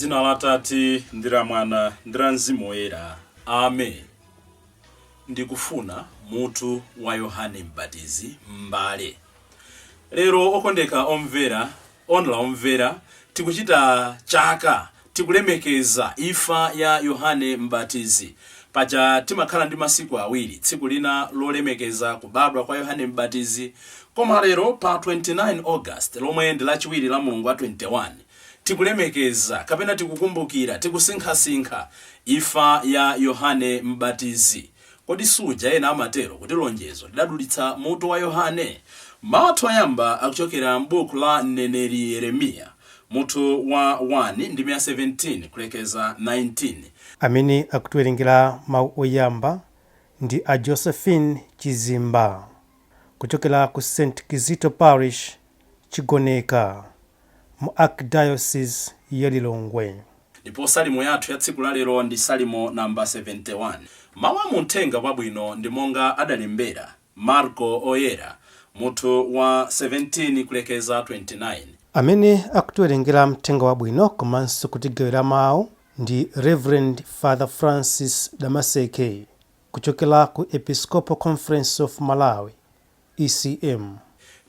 Dzina la Atate ndi la Mwana ndi la Mzimu Woyera. Amen. Ndikufuna mutu wa Yohane Mbatizi m'mbale. Lero okondeka omvera, onla omvera, tikuchita chaka tikulemekeza imfa ya Yohane Mbatizi. Paja timakhala ndi masiku awiri, tsiku lina lolemekeza kubadwa kwa Yohane Mbatizi, koma lero pa 29 August lomwe ndi lachiwiri la mulungu wa 21 tikulemekeza kapena tikukumbukira, tikusinkhasinkha imfa ya Yohane Mbatizi. Kodi suja ena amatero kuti lonjezo lidadulitsa mutu wa Yohane? Mawu athu oyamba akuchokera m'buku la mneneri Yeremiya, mutu wa 1 ndime ya 17 kulekeza 19. Amene akutiwerengera mawu oyamba ndi a Josephine Chizimba kuchokera ku St Kizito Parish, Chigoneka, mu Archdiocese ya Lilongwe. Ndipo salimo yathu ya tsiku la lero ndi salimo namba 71. Mawu a mu Mthenga Wabwino ndi monga adalembera Marko Oyera, mutu wa 17 kulekeza 29. Amene akutiwerengera Mthenga Wabwino komanso kutigawira mawu ndi Rev Father Francis Damaseke kuchokera ku Episcopal Conference of Malawi, ECM.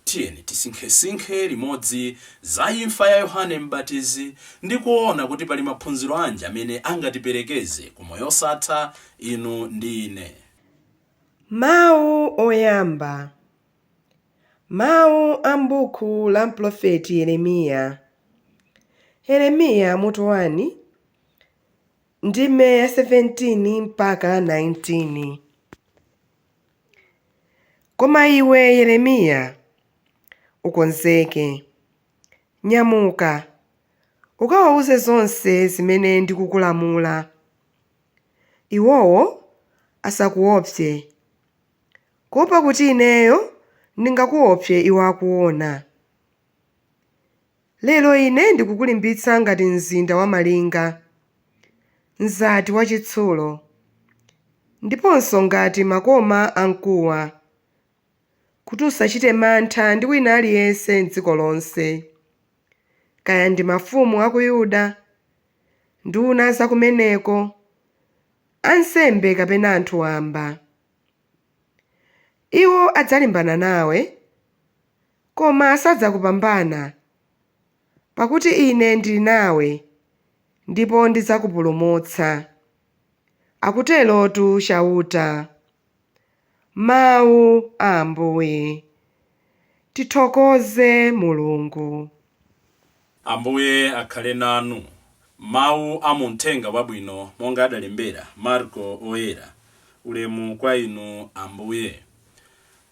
Tiyeni tisinkhesinkhe limodzi za imfa ya Yohane Mbatizi ndi kuona kuti pali maphunziro anji amene angatiperekeze ku moyo osatha inu ndi ine. Mawu oyamba. Mawu a m'buku la mprofeti Yeremiya. Yeremiya mutu 1, ndime ya 17 mpaka 19. Koma iwe Yeremiya, ukonzeke. Nyamuka, ukawauze zonse zimene ndikukulamula. Iwowo asakuopse, kuopa kuti ineyo ndingakuopse iwo akuona. Lero ine ndikukulimbitsa ngati mzinda wamalinga, mzati wachitsulo, ndiponso ngati makoma amkuwa, kuti usachite mantha ndi wina aliyense m'dziko lonse, kaya ndi mafumu a ku Yuda, nduna za kumeneko, ansembe kapena anthu wamba. Iwo adzalimbana nawe, koma sadzakupambana, pakuti Ine ndili nawe, ndipo ndidzakupulumutsa, akuterotu Chauta. Mawu a Ambuye. Tithokoze Mulungu. Ambuye akhale nanu. Mawu a mu Mthenga Wabwino monga adalembera Marko Oyera. Ulemu kwa inu Ambuye.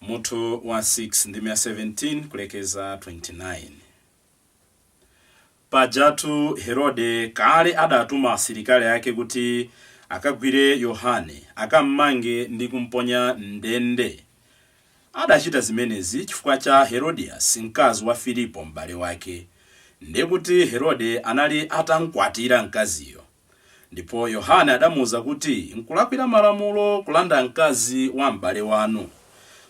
Mutu wa 6 ndime ya 17 kulekeza 29. Pajatu Herode kale adatuma asilikali ake kuti akagwire Yohane, akammange ndi kumponya m'ndende. Adachita zimenezi chifukwa cha Herodiasi, mkazi wa Filipo m'bale wake. Ndiye kuti Herode anali atamkwatira mkaziyo. Ndipo Yohane adamuuza kuti, Nkulakwira malamulo kulanda mkazi wa m'bale wanu.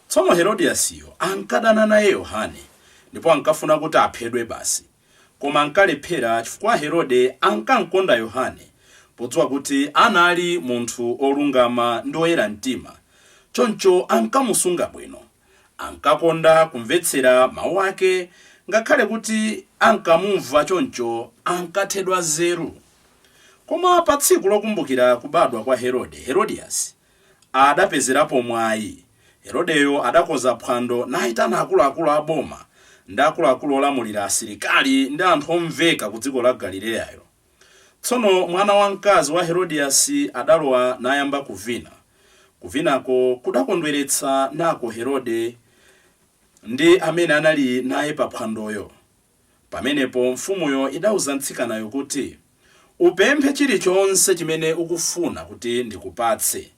Tsono Herodiasiyo ankadana naye Yohane, ndipo ankafuna kuti aphedwe basi. Koma ankalephera chifukwa Herode ankamkonda Yohane, podziwa kuti anali munthu wolungama ndi woyera mtima. Choncho ankamusunga bwino. Ankakonda kumvetsera mau ake, ngakhale kuti ankamumva choncho ankathedwa nzeru. Koma pa tsiku lokumbukira kubadwa kwa Herode, Herodiasi adapezerapo mwai. Herodeyo adakonza phwando naitana akuluakulu a boma ndi akuluakulu olamulira asilikali ndi anthu omveka ku dziko la Galileyayo. Tsono mwana wamkazi wa Herodiasi adalowa nayamba kuvina. Kuvinako kudakondweretsa nako Herode ndi amene anali naye pa phwandoyo. Pamenepo mfumuyo idauza mtsikanayo kuti, Upemphe chilichonse chimene ukufuna kuti ndikupatse.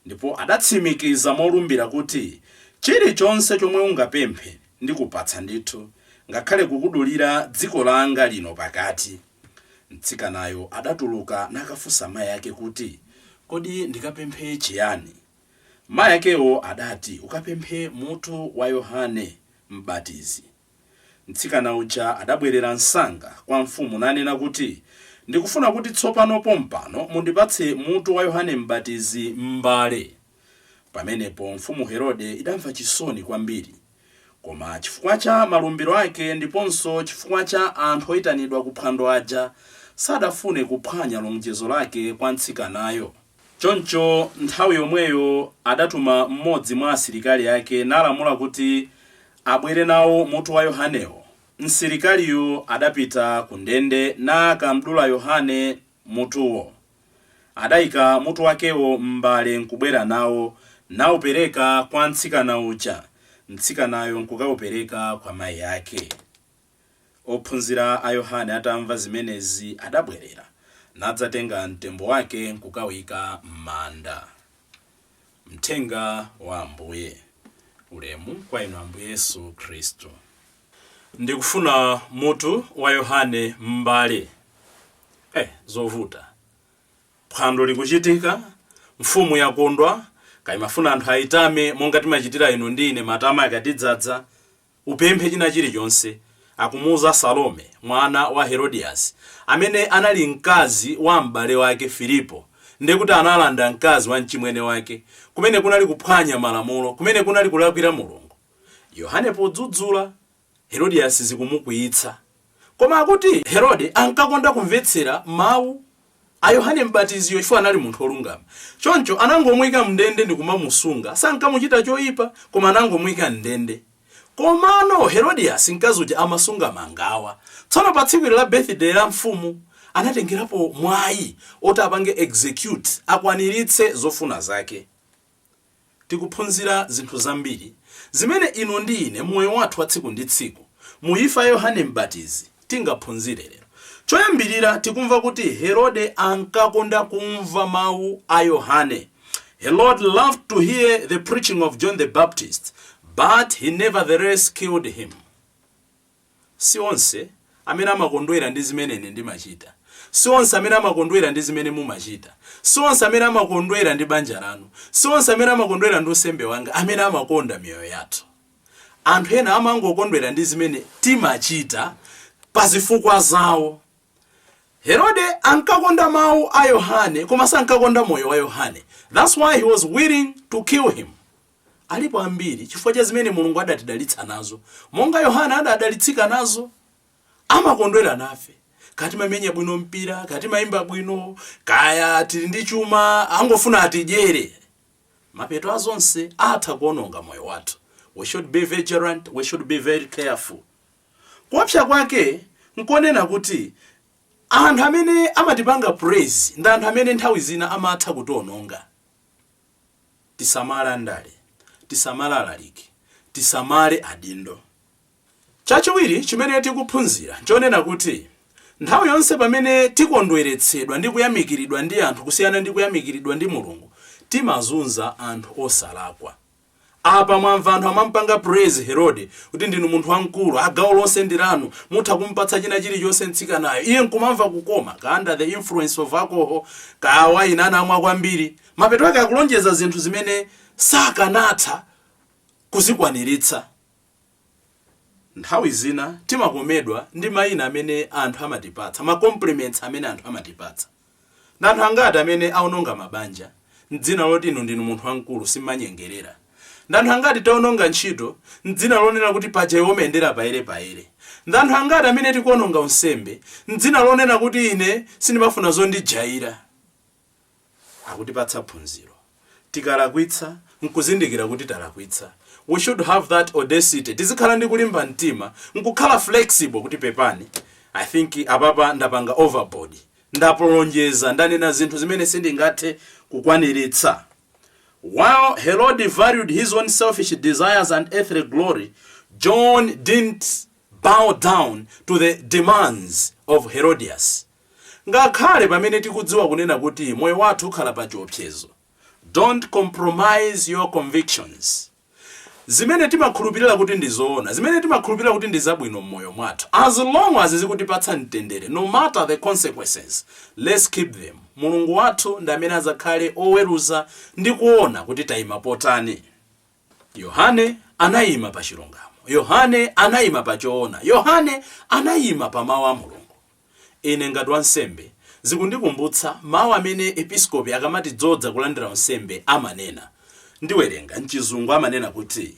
Ndipo adatsimikiza molumbira kuti, Chilichonse chomwe ungapemphe, ndikupatsa ndithu, ngakhale kukudulira dziko langa lino pakati. Mtsikanayo adatuluka nakafunsa mai ake kuti, Kodi ndikapemphe chiyani? Mai akewo adati, Ukapemphe mutu wa Yohane Mbatizi. Mtsikana uja adabwerera msanga kwa mfumu nanena kuti, Ndikufuna kuti tsopano pompano mundipatse mutu wa Yohane Mbatizi m'mbale. Pamenepo mfumu Herode idamva chisoni kwambiri, koma chifukwa cha malumbiro ake ndiponso chifukwa cha anthu oyitanidwa kuphwando aja, sadafune kuphwanya lonjezo lake kwa mtsikanayo. Choncho nthawi yomweyo adatuma mmodzi mwa asilikali ake nalamula kuti abwere nawo mutu wa Yohanewo. Msilikaliyo adapita ku ndende nakamdula Yohane mutuwo. Adayika mutu wakewo m'mbale nkubwera nawo, nawupereka kwa mtsikana uja, mtsikanayo nkukawupereka kwa mayi ake. Ophunzira a Yohane atamva zimenezi adabwerera, nadzatenga mtembo wake nkukawuyika m'manda. Mthenga wa Ambuye. Ulemu kwa inu Ambuye Yesu Khristu. Ndikufuna mutu wa Yohane m'mbale. Zovuta. Phwando likuchitika, mfumu yakondwa, kaimafuna anthu ayitame monga timachitira inu ndi ine matama akatidzadza, upemphe china chilichonse. Akumuuza Salome, mwana wa Herodias, amene anali mkazi wa m'bale wake Filipo, ndekuti analanda mkazi wa mchimwene wake, kumene kunali kuphwanya malamulo, kumene kunali kulakwira Mulungu. Yohane podzudzula Herodias zikumukwiyitsa, koma akuti Herode ankakonda kumvetsera mawu a Yohane Mbatiziyo chifukwa anali munthu wolungama. Choncho anangomuyika mndende ndi kumamusunga, sankamuchita choyipa, koma anangomuyika mndende. Komano Herodias mkazi uja amasunga mangawa. Tsono pa tsiku la birthday la mfumu anatengerapo mwayi oti apange execute, akwaniritse zofuna zake. Tikuphunzira zinthu zambiri zimene inu ndi ine moyo wathu wa tsiku ndi tsiku muimfa ya Yohane Mbatizi tingaphunzire lero. Choyambirira, tikumva kuti Herode ankakonda kumva mawu a Yohane. Herod loved to hear the preaching of John the Baptist, but he nevertheless killed him. Si onse amene amakondwera ndi zimene ine ndimachita, si onse amene amakondwera ndi zimene mumachita, si onse amene amakondwera ndi banja lanu, si onse amene amakondwera ndi unsembe wanga amene amakonda miyoyo yathu. Anthu ena amangokondwera ndi zimene timachita pa zifukwa zawo. Herode ankakonda mawu a Yohane, koma sankakonda moyo wa Yohane. That's why he was willing to kill him. Alipo ambiri chifukwa cha zimene Mulungu adatidalitsa nazo, monga Yohane adadalitsika nazo, amakondwera nafe. Kati mamenya bwino mpira, kati mayimba bwino, kaya tili ndi chuma, angofuna atidyere. Mapeto azonse atha kuononga moyo wathu. We should be vigilant, we should be very careful. Kuopsa kwake nkonena kuti anthu amene amatipanga praise ndi anthu amene nthawi zina amatha kutiononga. Tisamale andale, tisamale alaliki, tisamale adindo. Chachiwiri chimene tikuphunzira nchonena kuti nthawi yonse pamene tikondweretsedwa ndi kuyamikiridwa ndi anthu kusiyana ndi kuyamikiridwa ndi Mulungu, timazunza anthu osalakwa. Apa mwamva anthu amampanga praise Herode kuti ndinu munthu wamkulu, agawo lonse ndi lanu, mutha kumpatsa china chilichonse mtsikanayo. Iye nkumamva kukoma, ka under the influence of alcohol, ka waini anamwa kwambiri. Mapeto ake akulonjeza zinthu zimene sakanatha kuzikwaniritsa. Nthawi zina timakomedwa ndi mayina amene anthu amatipatsa, ma compliments amene anthu amatipatsa. Ndi anthu angati amene aononga mabanja mdzina loti inu ndinu munthu wamkulu, simmanyengerera? Ndi anthu angati taononga ntchito mdzina lonena kuti paja iwe umayendera paere paere? Ndi anthu angati amene tikuononga unsembe mdzina lonena kuti ine sindimafuna zondijaira? Akutipatsa phunziro. Tikalakwitsa nkuzindikira kuti talakwitsa, we should have that audacity. Tizikhala ndi kulimba mtima nkukhala flexible kuti pepani, I think apapa ndapanga overboard, ndapolonjeza, ndanena zinthu zimene sindingathe kukwaniritsa. While Herod valued his own selfish desires and earthly glory, John didn't bow down to the demands of Herodias. Ngakhale pamene tikudziwa kunena kuti moyo wathu ukhala pa chiopsezo, don't compromise your convictions. Zimene timakhulupirira kuti ndi zoona, zimene timakhulupirira kuti ndi zabwino m'moyo mwathu, as long as zikutipatsa mtendere, no matter the consequences, let's keep them. Mulungu wathu ndi amene azakhale oweruza ndi kuona kuti tayima potani. Yohane anayima pa chilungamo, Yohane anayima pa choona, Yohane anayima pa mawu a Mulungu. Ine ngati wansembe Zikundikumbutsa mawu amene episkopi akamatidzoza kulandira unsembe amanena. Ndiwerenga mchizungu, amanena kuti,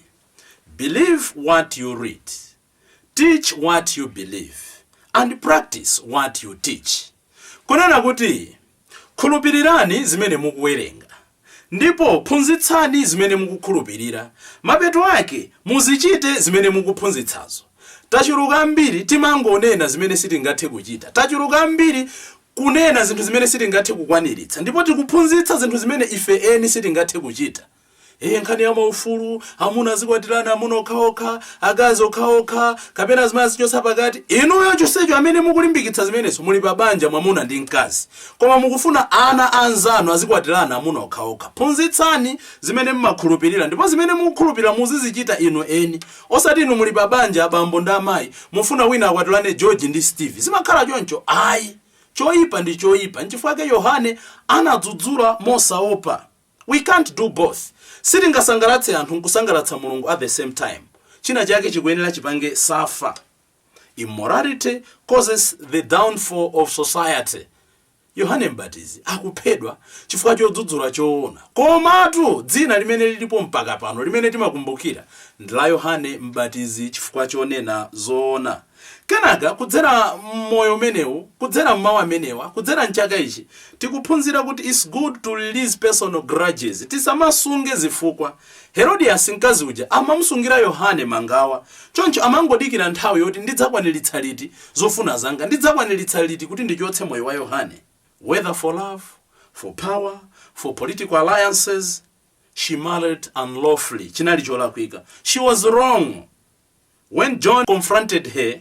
"Believe what you read, teach what you believe and practice what you teach." Kunena kuti khulupirirani zimene mukuwerenga, ndipo phunzitsani zimene mukukhulupirira, mapeto ake muzichite zimene mukuphunzitsazo. Tachuluka ambiri timangonena zimene sitingathe kuchita. Tachuluka ambiri kunena zinthu zimene sitingathe kukwaniritsa, ndipo tikuphunzitsa zinthu zimene ife eni sitingathe kuchita. Iye nkhani ya maufulu, amuna azikwatirana amuna okhaokha, akazi okhaokha, kapena zimene azichotsa pakati. Inuyo chonsecho amene mukulimbikitsa zimenezo muli pa banja, mwamuna ndi mkazi, koma mukufuna ana anzanu azikwatirana amuna okhaokha. Phunzitsani zimene mmakhulupirira, ndipo zimene mukukhulupirira muzizichita inu eni, osati inu muli pa banja, abambo ndi amayi, mufuna wina akwatirane George ndi Steve. Zimakhala choncho? Ayi, choyipa ndi choyipa. Nchifukwa chake Yohane anadzudzula mosaopa. We can't do both. Sitingasangalatse anthu nkusangalatsa Mulungu at the same time. China chake chikuyenera chipange suffer. Immorality causes the downfall of society. Yohane Mbatizi akuphedwa chifukwa chodzudzula choona, komatu dzina limene lilipo mpaka pano limene timakumbukira ndi la Yohane Mbatizi chifukwa chonena zoona. Kenaka kudzera mmoyo umenewu, kudzera mmawu amenewa, kudzera mchaka ichi, tikuphunzira kuti it's good to release personal grudges. Tisamasunge zifukwa. Herodias mkazi uja amamusungira Yohane mangawa, choncho amangodikira nthawi yoti ndidzakwaniritsa liti zofuna zanga, ndidzakwaniritsa liti kuti ndichotse moyo wa Yohane. Whether for love, for power, for political alliances, she married unlawfully. Chinali cholakwika. She was wrong. When John confronted her,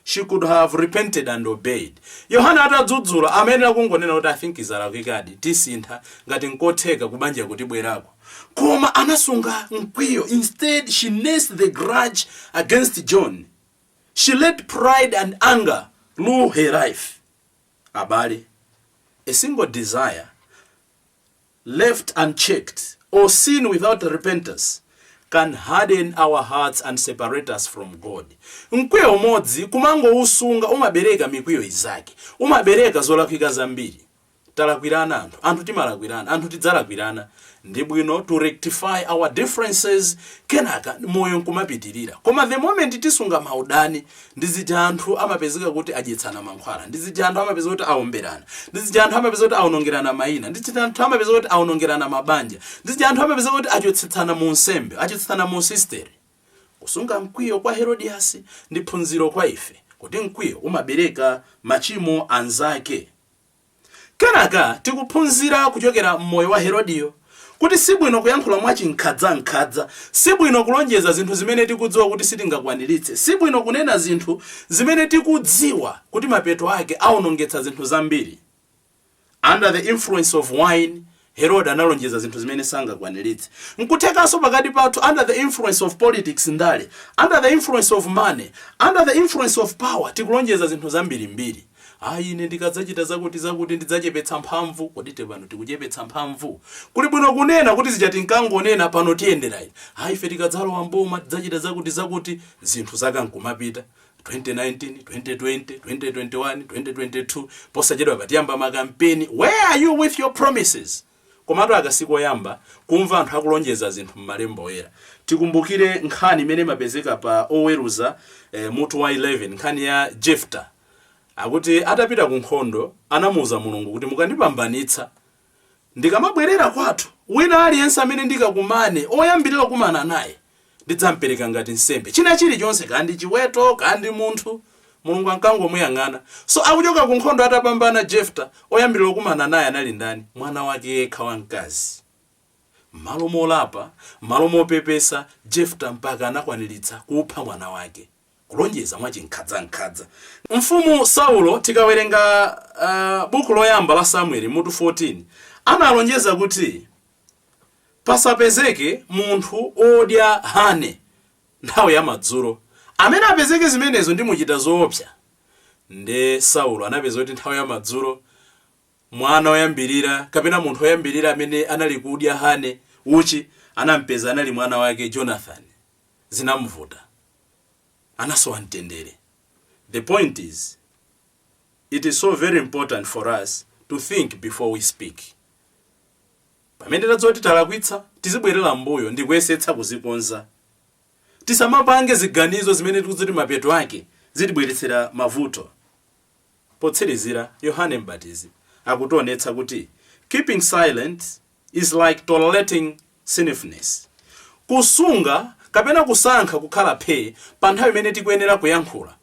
she could have repented and obeyed. Yohana atadzudzula, amayenera kungonena kuti, "I think izalakwikadi, tisintha, ngati nkotheka kubanja kutibwerako." Koma anasunga mkwiyo. Instead she nursed the grudge against John. She let pride and anger rule her life. Abale, a single desire left unchecked or sin without repentance can harden our hearts and separate us from God. Mkwiyo umodzi kumangousunga umabereka mikwiyo izake, umabereka zolakwika zambiri. Talakwirana anthu, anthu timalakwirana, anthu tidzalakwirana. Ndi bwino to rectify our differences, kenaka moyo nkumapitirira. Koma the moment tisunga maudani, ndizija anthu amapezeka kuti adyetsana mankhwala, ndizija anthu amapezeka kuti aomberana, ndizija anthu amapezeka kuti aonongerana mayina, ndizija anthu amapezeka kuti aonongerana mabanja, ndizija anthu amapezeka kuti achotsetsana mu nsembe, achotsetsana mu sistere. Kusunga mkwiyo kwa Herodias ndi phunziro kwa ife kuti mkwiyo umabereka machimo anzake. Kenaka tikuphunzira kuchokera mmoyo wa Herodiyo kuti sibwino kuyankhula mwachinkhadzankadza, sibwino kulonjeza zinthu zimene tikudziwa kuti sitingakwaniritse, sibwino kunena zinthu zimene tikudziwa kuti mapeto ake awonongetsa zinthu zambiri. Under the influence of wine, Herod analonjeza zinthu zimene sangakwaniritse. Nkuthekanso pakati pathu, under the influence of politics, ndale, under the influence of money, under the influence of power, tikulonjeza zinthu zambirimbiri. "Ayi, ine ndikadzachita zakuti zakuti ndidzachepetsa mphamvu." Kodi te pano tikuchepetsa mphamvu? Kuli bwino kunena kuti zija tinkangonena, pano tiyendera ine. "Ayi, ife tikadzalowa mboma tidzachita zakuti zakuti." Zinthu zakankumapita 2019, 2020, 2021, 2022, posachedwa patiyamba makampeni. Where are you with your promises? Komatu akasiku oyamba kumva anthu akulonjeza zinthu m'malemba oyera. Tikumbukire nkhani imene imapezeka pa Oweruza mutu wa 11, nkhani ya Jefta. Akuti atapita ku nkhondo anamuwuza Mulungu kuti, "Mukandipambanitsa, ndikamabwerera kwathu, wina aliyense amene ndikakumane, oyambirira kumana naye, ndidzampereka ngati nsembe, china chilichonse, kandi chiweto kandi munthu." Mulungu ankangomuyang'ana. So akuchoka ku nkhondo atapambana Jefta, oyambirira kumana naye anali ndani? Mwana wake yekha wamkazi. M'malo molapa, m'malo mopepesa, Jefta mpaka anakwaniritsa kupha mwana wake, kulonjeza mwachinkhadzankadza. Mfumu Saulo, tikawerenga buku loyamba la Samueli mutu 14, analonjeza kuti pasapezeke munthu odya honey nthawi ya madzulo, amene apezeke zimenezo ndimuchita zoopsa. Nde Saulo anapeza kuti nthawi ya madzulo mwana woyambirira kapena munthu woyambirira amene anali kudya honey, uchi, anampeza anali mwana wake Jonathan. Zinamuvuta, anasowa mtendere. The point is, It is so very important for us to think before we speak. Pamene tadziwa kuti talakwitsa, tizibwerera mbuyo ndi kuyesetsa kuzikonza. Tisamapange ziganizo zimene tikudziwa mapeto ake zitibweretsera mavuto. Potsirizira, Yohane Mbatizi akutionetsa kuti keeping silent is like tolerating sinfulness. Kusunga kapena kusankha kukhala phee pa nthawi imene tikuyenera kuyankhula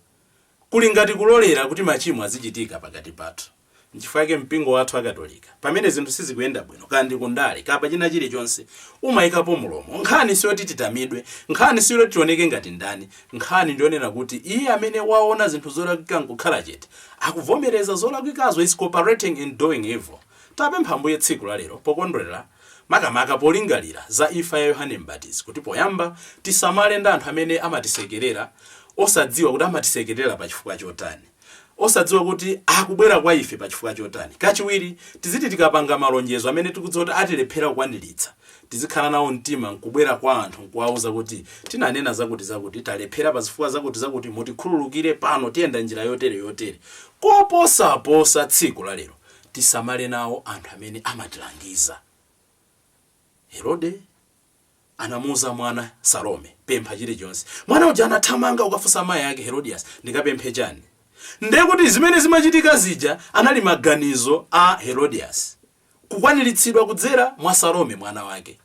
kuli ngati kulolera kuti machimo azichitika pakati pathu. Nchifukwa chake mpingo wathu Akatolika, pamene zinthu sizikuyenda bwino, kandi kundale kapa china chilichonse, umayikapo mulomo. Nkhani siyoti titamidwe, nkhani siyoti tioneke ngati ndani, nkhani ndionena kuti iye amene waona zinthu zolakwika nkukhala chete akuvomereza zolakwikazo, is cooperating in doing evil. Tapempha Ambuye tsiku la lero, pokondwerera makamaka polingalira za imfa ya Yohane Mbatizi, kuti poyamba tisamale ndi anthu amene amatisekerera, osadziwa kuti amatisekerera pa chifukwa chotani, osadziwa kuti akubwera kwa ife pa chifukwa chotani. Kachiwiri, tiziti tikapanga malonjezo amene tikudziwa kuti atilephera kukwaniritsa, tizikhala nawo mtima nkubwera kwa anthu nkuwauza kuti tinanena zakuti zakuti, talephera pa zifukwa zakuti zakuti, mutikhululukire, pano tiyenda njira yotere yotere. Koposaposa tsiku la lero, tisamale nawo anthu amene amatilangiza. Herode anamuuza mwana Salome, "Pempha chilichonse." Mwana uja anathamanga ukafunsa amayi ake Herodias, "Ndikapemphe chani?" Ndekuti zimene zimachitika zija anali maganizo a Herodias kukwaniritsidwa kudzera mwa Salome mwana wake.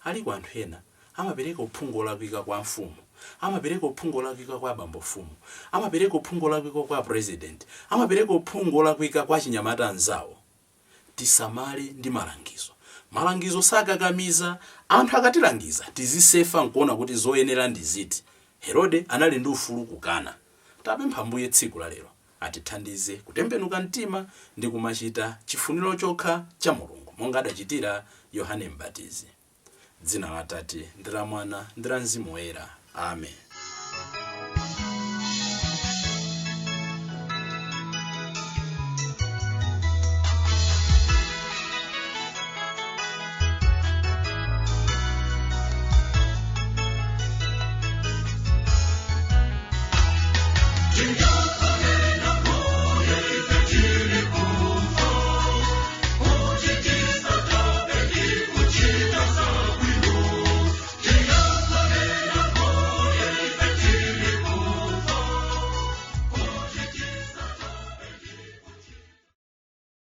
Aliko anthu ena amapereka uphungu olakwika kwa mfumu, amapereka uphungu olakwika kwa abambo mfumu, amapereka uphungu olakwika kwa president, amapereka uphungu olakwika kwa chinyamata anzawo. Tisamale ndi malangizo. Malangizo sakakamiza. Anthu akatilangiza, tizisefa nkuona kuti zoyenera ndi ziti. Herode anali ndi ufulu kukana. Tapempha Ambuye tsiku la lero atithandize kutembenuka mtima ndi kumachita chifuniro chokha cha Mulungu monga adachitira Yohane Mbatizi. Dzina la Atate ndi la Mwana ndi la Mzimu Woyera, amen. Do you